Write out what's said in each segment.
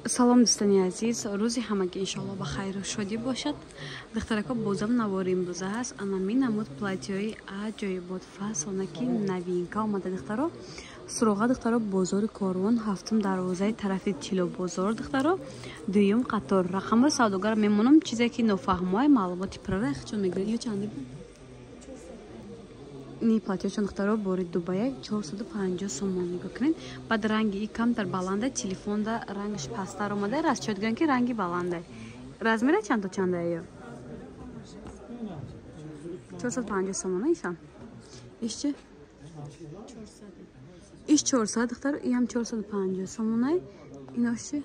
Салом дӯстони азиз, рӯзи ҳамагӣ иншоалло ба хайру шодӣ бошад. Духтарако, бозам навори имрӯза ҳаст. Анами намуд платьёи аҷоибот фасонаки новинка омада духтаро. Суроға духтаро бозори Корвон, ҳафтум дарвозаи тарафи Тилобозор духтаро, дуюм қатор. Рақамҳои савдогар мемонам, чизе ки нофаҳмои маълумоти пурра ихчон мегиред. Ё чанде буд? Ни платьёшон духтаро бори Дубая 450 сомон нигоҳ кунед. Баъд ранги и камтар баланда, телефонда рангаш пасттар омада, расчёт гиранд ки ранги баланда. Размера чанд то чанда ё? 450 сомон иша. Иш чи? Иш 400 духтаро, иам 450 сомонай. Инош чи?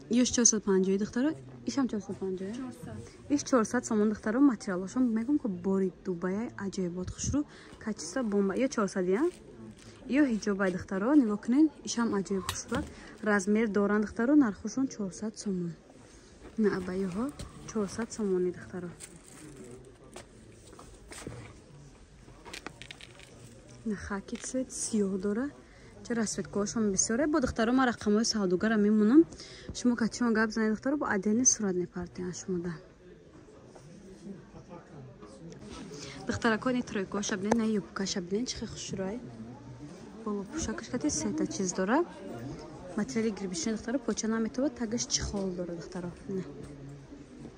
Ёш 450 духтаро, ишам 450. Иш 400 сомон духтаро, материалошон мегум ки бори Дубая аҷоибот хушрӯ, качество бомба. Ё 400 я? Ё ҳиҷобай духтаро, нигоҳ кунед, ишам аҷоиб хушрӯ. Размер доранд духтаро, нархошон 400 сомон. На абайҳо 400 сомони духтаро. На хаки цвет сиёҳ дора. Ча расцветкаҳошон бисёре. Бо духтаро ман рақамҳои савдогара мемонам. Шумо качион гап занед духтаро, бо отдельный сурат мепартоянд шумода. Духтарако не тройкаҳоша бинед, на юбкаша бинед, чӣ хел хушрӯай. Боло пӯшакаш кати сета чиз дора. Материали гирбишини духтаро, поча наметобад, тагаш чехол дора духтаро. Не.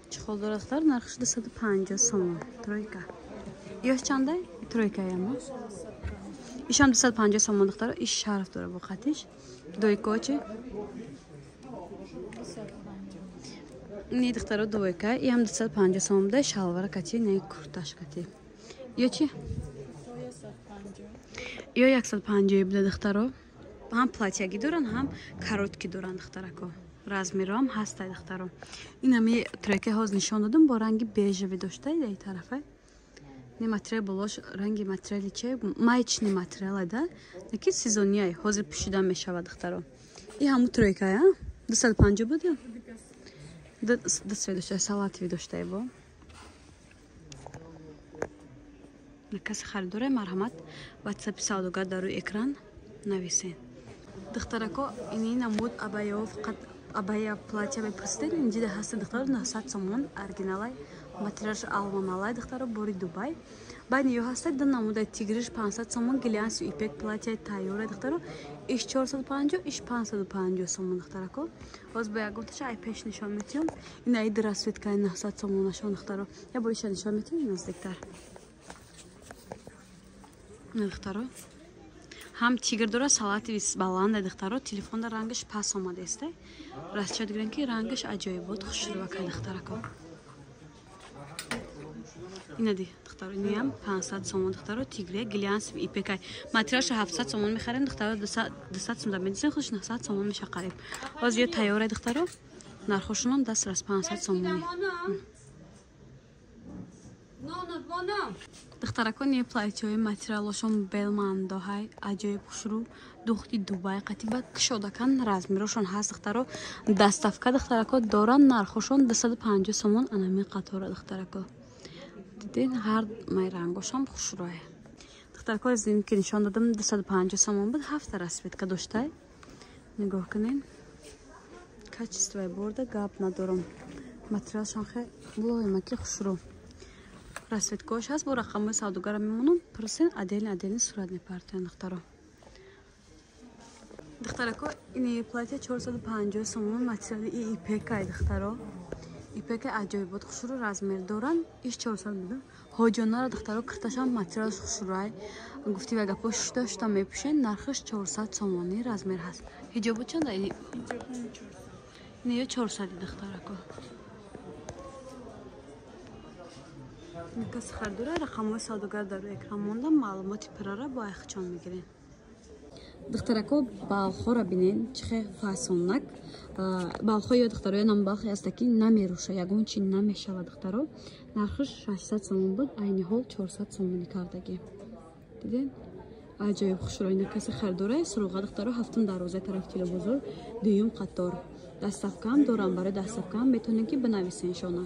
Чехол дора духтаро, нархаш 250 сомон. Тройка. Ёш чандай? Тройкаямо. Ишам 250 сомон духтаро, иш шарф дора бо қатиш. Дойко чи? Не духтаро двойка, иам 250 сомон буда, шалвара кати, не курташ кати. Ё чи? Ё 150 буда духтаро. Ҳам платьяги доранд, ҳам коротки доранд духтарако. Размерам ҳастай духтаро. Ин ҳами тройка ҳоз нишон додам, бо ранги бежевый доштай дар тарафа. Не материал болош ранги материали че маечный материал да, неки сезонияй ҳозир пӯшида мешавад духтаро. И ҳаму тройка я 250 буд ё? Ду цвет дошта, салатовый доштай бо. Каси харидоре марҳамат WhatsApp савдогар дар рӯи экран нависен. Духтарако, ини намуд абайо фақат абая платья мепурсидед, инҷида ҳаста духтаро 900 сомон оригиналай, материалш алманалай духтаро бори Дубай. Баъд ё ҳаста ду намудай тигриш 500 сомон, глянсу ипек платья тайёра духтаро, иш 450, иш 550 сомон духтарако. Боз бо ягонташа ай пеш нишон метиҳам. Ин ай расцветкаи 900 сомонашон духтаро. Я бо иша нишон метиҳам наздиктар. Духтаро ҳам тигр дора, салати баланда духтаро, телефонда рангаш пас омадааст. Расчёт гирем ки рангаш аҷоибот хушрӯвака духтарако. Инади духтаро, иниам 500 сомон духтаро, тигре глянс ипекай. Материалша 700 сомон мехарем духтаро, 200 сомон медисем, худш 900 сомон меша қариб. Ҳозир ё тайёра духтаро, нархошонам дастрас 500 сомони. Духтарако, не платьёи материалошон белмандоҳай аҷоиб хушрӯ, духти Дубай қати ба кушодакан размерошон ҳаст духтаро. Доставка духтарако доранд, нархошон 250 сомон анами қатора духтарако. Дидед, ҳар май рангошам хушрӯе. Духтарако, аз ин ки нишон додам 250 сомон буд, ҳафта расцветка доштай. Нигоҳ кунед. Качествои борда гап надорам. Материалшон хе мулоимаки хушрӯ. Расцветкаҳош ҳаст, бо рақамҳои савдогара мемонам, пурсен отдельно отдельно сурат мепартоянд духтаро. Духтарако, ини платья 450 сомон, материали и ипекай духтаро. Ипекай аҷоибот хушрӯ, размер доранд, иш 400 буда. Ҳоҷонара духтаро, кирташам материалш хушрӯай. Гуфти ва гапо шута шута мепӯшен, нархаш 400 сомони размер ҳаст. Ҳиҷобу чанда? Ини ё 400 духтарако. Каси харидора рақамҳои савдогар дар рӯи экран монда, маълумоти пуррара бо айхчон мегирем. Духтарако, балхоро бинед, чӣ хел фасоннак. Балхо ё духтаро ё нам балхе ҳаста ки намеруша, ягон чи намешава духтаро. Нархаш 600 сомон буд, айни ҳол 400 сомони кардагӣ. Дидед? Аҷоиб хушрӯ. Ина каси харидора суроға духтаро, ҳафтум дарвозаи тарафи Тилобозор, дуюм қатор. Доставкаам дорам, барои доставкаам метавонед ки бинависен шона.